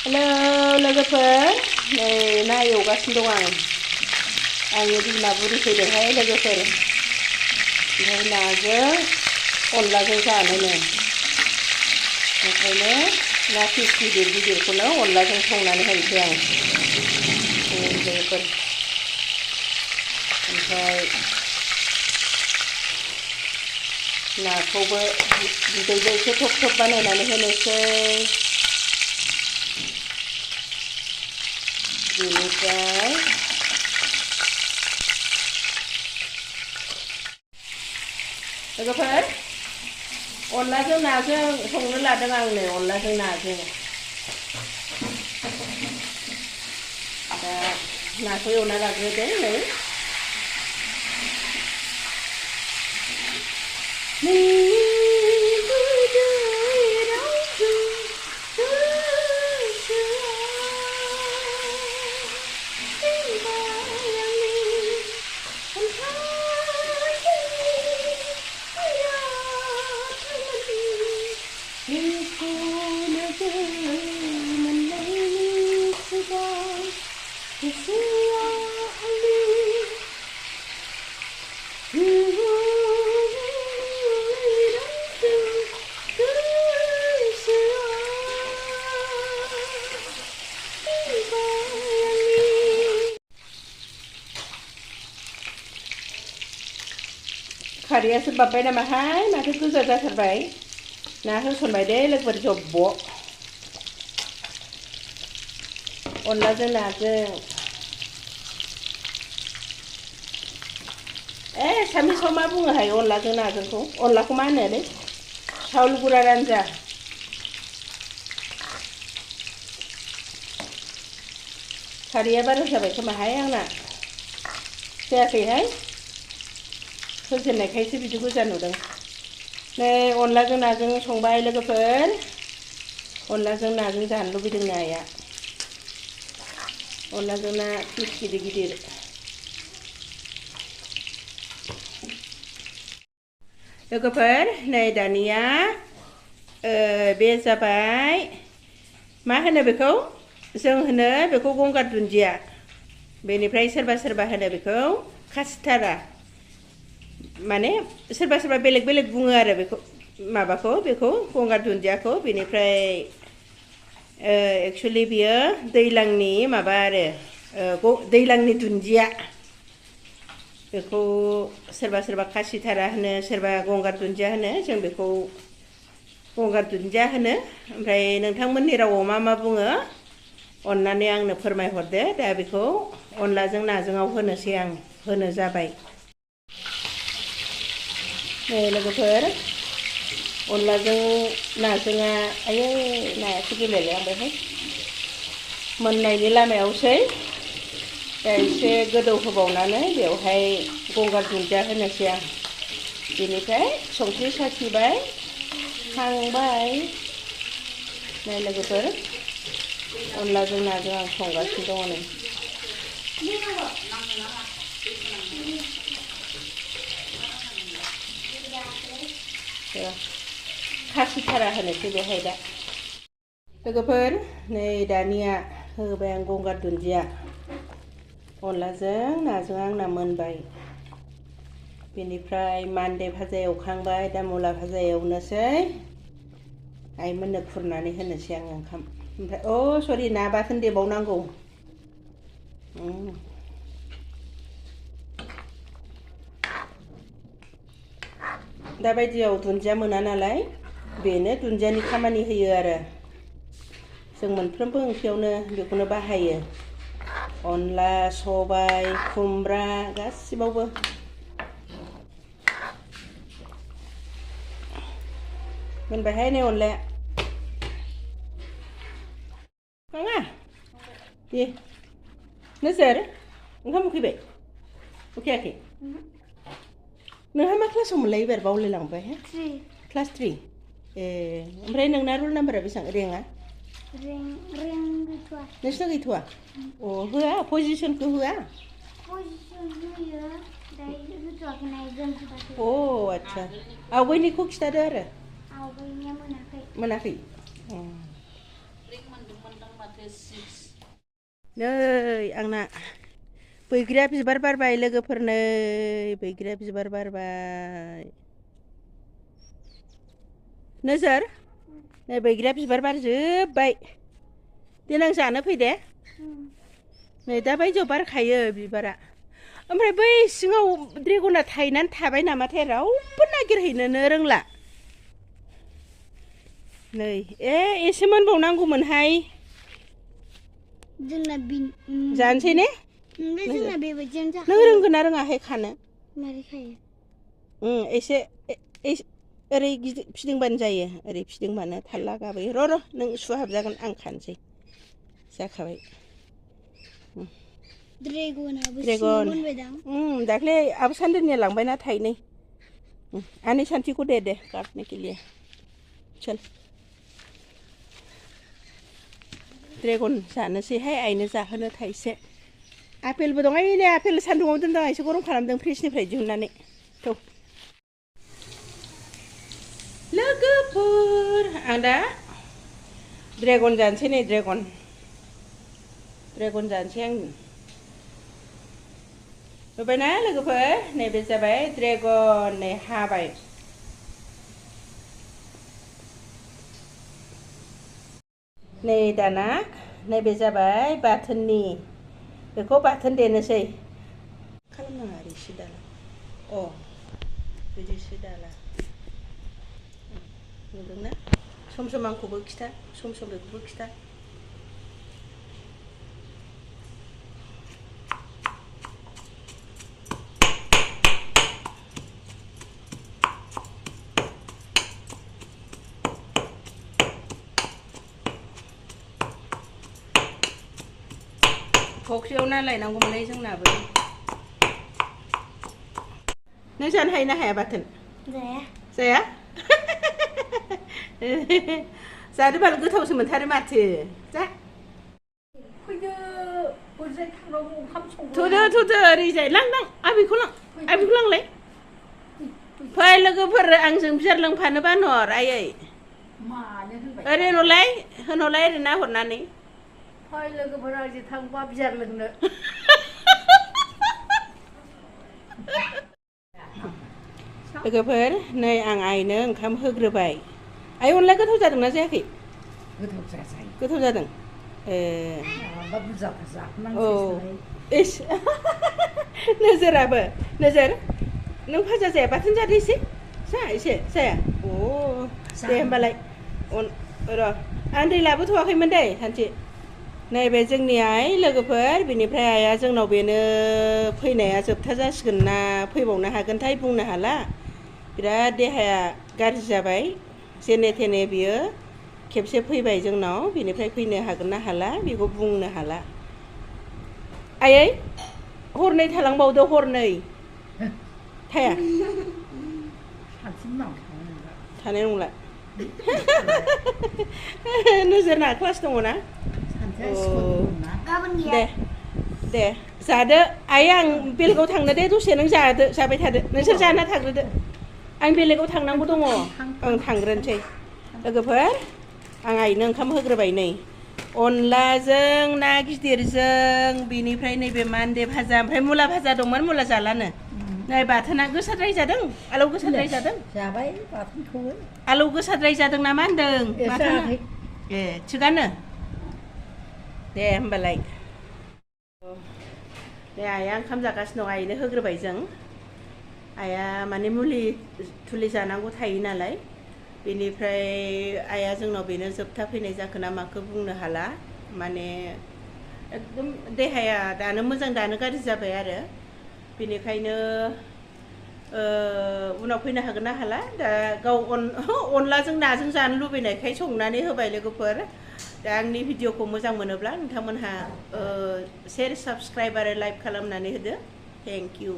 Halo logoफोर नै ना एवगासिनो दं आं आंनि बिमा बुरि फैदोंहाय लोगोफोर ओमफ्राय नाजों अनलाजों जानोनो ओंखायनो ना फिस गिदिर गिदिरखौनो अनलाजों संनानै होनोसै आं लोगोफोर ओमफ्राय नाखौबो बिदैजों एसे थब थब बानायनानै होनोसै बेनिफ्राय लोगोफोर अनलाजों नाजों संनो लादों आं नै अनलाजों नाजों दा नाखौ एवना लाग्रोदो नै खारैयासो बाब्बाय नामाहाय माथो गोजा जाथारबाय ना होसनबाय दे लोगोफोर जब्ब' अनलाजों नाजों सामिसाव मा बुङोहाय अनलाजों नाजोंखौ अनलाखौ मा होनोलै चाउल गुरा रानजा खारैया बारा जाबाय खोमाहाय आंना जायाखैहाय होजेननायखायसो बिदि गोजा नुदों नै अनलाजों नाजों संबाय लोगोफोर अनलाजों नाजों जानो लुबैदों नाया अनलाजों ना फिस गिदिर गिदिर लोगोफोर नै दानिया बे जाबाय मा होनो बेखौ जों होनो बेखौ गंगार दुन्दिया बेनिफ्राय सोरबा सोरबा होनो बेखौ खासिथारा माने सोरबा सोरबा बेलेग बेलेग बुङो आरो बेखौ माबाखौ बेखौ गंगार दुन्दियाखौ बेनिफ्राय एक्चुअलि बियो दैलांनि माबा आरो दैलांनि दुन्दिया बेखौ सोरबा सोरबा खासिथारा होनो सोरबा गंगार दुन्दिया होनो जों बेखौ गंगार दुन्दिया होनो ओमफ्राय नोंथांमोननि रावआव मा बुङो अननानै आंनो फोरमायहरदो दा बेखौ अनलाजों नाजोंआव होनोसै आं होनो जाबाय नै लोगोफोर अनलाजों नाजोंआ आयै नायासो गेलेलांबायहाय मोननायनि लामायावसै दा एसे गोदौ होबावनानै बेवहाय गंगार दुन्दिया होनोसै आं बेनिफ्राय संख्रि साखिबाय खांबाय नै लोगोफोर अनलाजों नाजों आं संगासिनो दङ नै खासिथारा होनोसै बेहाय दा लोगोफोर नै दानिया होबाय आं गंगार दुन्दिया अनलाजों नाजों आंना मोनबाय बेनिफ्राय मान्दे भाजा एवखांबाय दा मुला भाजा एवनोसै आइमोननो खुरनानै होनोसै आं ओंखाम ओमफ्राय सरि ना बाथोन देबावनांगौ दा बायदियाव दुन्दिया मोना नालाय बेनो दुन्दियानि खामानि होयो आरो जों मोनफ्रोमबो ओंख्रियावनो बेखौनो बाहायो अनला सबाइ खुमब्रा गासिबावबो मोनबायहाय नै अनलाया खाङा दे नोजोर ओंखाम उखैबाय उखैयाखै नोंहा मा क्लासाव मोनलाय एबार बावलायलांबाय क्लास 3 ओमफ्राय नोंना रल नाम्बारा बेसेबां रेंकआ नोंसिना गैथ'वा होआ पजिसनखौ होआ आच्छा आवगायनिखौ खिथादो आरो मोनाखै नै आंना बैग्रिया बिबार बारबाय लोगोफोर नै बैग्रिया बिबार बारबाय नोजोर नै बैग्रिया बिबार बारजोब्बाय देनां जानो फै दे नै दा बायदियाव बारखायो बिबारा ओमफ्राय बै सिङाव ड्रेगना थायनानै थाबाय नामाथाय रावबो नागिरहैनोनो रोंला नै एसे मोनबावनांगौमोनहाय जोंना जानोसै ने जोंना बेबायदियानो नों रोंगोन ना रोङाहाय खानो मारै खायो एसे ओरै फिदिंबानो जायो ओरै फिदिंबानो थाल्ला गाबोयो र' नों सुहाबजागोन आं खानोसै जाखाबाय ड्रेगन दाख्लै आब सान्दोनिया लांबायना थाइनै आनै सान्थिखौ दे काटने के लिए चल ड्रेगन जानोसैहाय आइनो जाहोनो थाइसे आपेलबो दं नै आपेल सान्दुङाव दोनदों एसे गरम खालामदों फ्रिजनिफ्राय दिहुननानै थौ लोगोफोर आं दा ड्रेगन जानोसै नै ड्रेगन जानोसै आं नुबायना लोगोफोर नैबे जाबाय ड्रेगन नै हाबाय नै दाना नैबे जाबाय बाथोननि बेखौ बाथोन देनोसै खालामनाङा ओरै सिदाला बिदि सिदाला नुदोंना सम सम आंखौबो खिथा सम सम बेखौबो खिथा फख्रियाव ना लायनांगौमोनलै जोंनाबो नों जानो हायो ना हाया बाथोन जाया जानो बाल गोथावसो मोनथारो माथो जा थुदो ओरैजाय लां आबैखौ लांलाय फै लोगोफोर आंजों बियार लोंफानो बानहर आयै ओरै होनहरलाय ओरै ना हरनानै फै लोगोफोर आंजों थांबा बियार लोंनो लोगोफोर नै आं आइनो ओंखाम होग्रोबाय आइ अनला गोथाव जादोंना जायाखै गोथाव जादों इस नोजोराबो नोजोर नों भाजा जाया बाथोन जादो एसे जाया दे होमबालाय र' आं दै लाबोथ'वाखैमोन दे सानसे नैबे जोंनि आइ लोगोफोर बिनिफ्राय आइया जोंनाव बेनो फैनाया जोबथा जासिगोन ना फैबावनो हागोनथाय बुंनो हाला बिराद देहाया गाज्रि जाबाय जेने थेने बियो खेबसे फैबाय जोंनाव बिनिफ्राय फैनो हागोन ना हाला बेखौ बुंनो हाला आयै हरनै थालांबावदो हरनै थाया थानाय नंला नोजोरना क्लास दङ ना दे जादो आइ आं बेलेगाव थांनो दे दसे नों जाबाय थादो नोंसोर जाना थाग्रोदो आं बेलेगाव थांनांगौ दङ आं थांग्रोनोसै लोगोफोर आं आइनो ओंखाम होग्रोबाय नै अनलाजों ना गिदिरजों बिनिफ्राय नैबे मान्दे भाजा ओमफ्राय मुला भाजा दंमोन मुला जालानो नै बाथोना गोसाद्राय जादों आलौ गोसाद्राय जादों जाबाय बाथोनखौबो आलौ गोसाद्राय जादों नामा होनदों बाथोना थिगानो दे होमबालाय दे आइया ओंखाम जागासिनो दं आइनो होग्रोबाय जों आइया माने मुलि थुलि जानांगौ थायो नालाय बेनिफ्राय आइया जोंनाव बेनो जोबथा फैनाय जाखो ना माखो बुंनो हाला माने एकदम देहाया दानो मोजां दानो गाज्रि जाबाय आरो बेनिखायनो उनाव फैनो हागोन ना हाला दा गाव अनलाजों नाजों जानो लुबैनायखाय संनानै होबाय लोगोफोर दा आंनि भिडिअखौ मोजां मोनोब्ला नोंथांमोनहा शेयार साबस्क्राइब आरो लाइक खालामनानै होदो थेंक इउ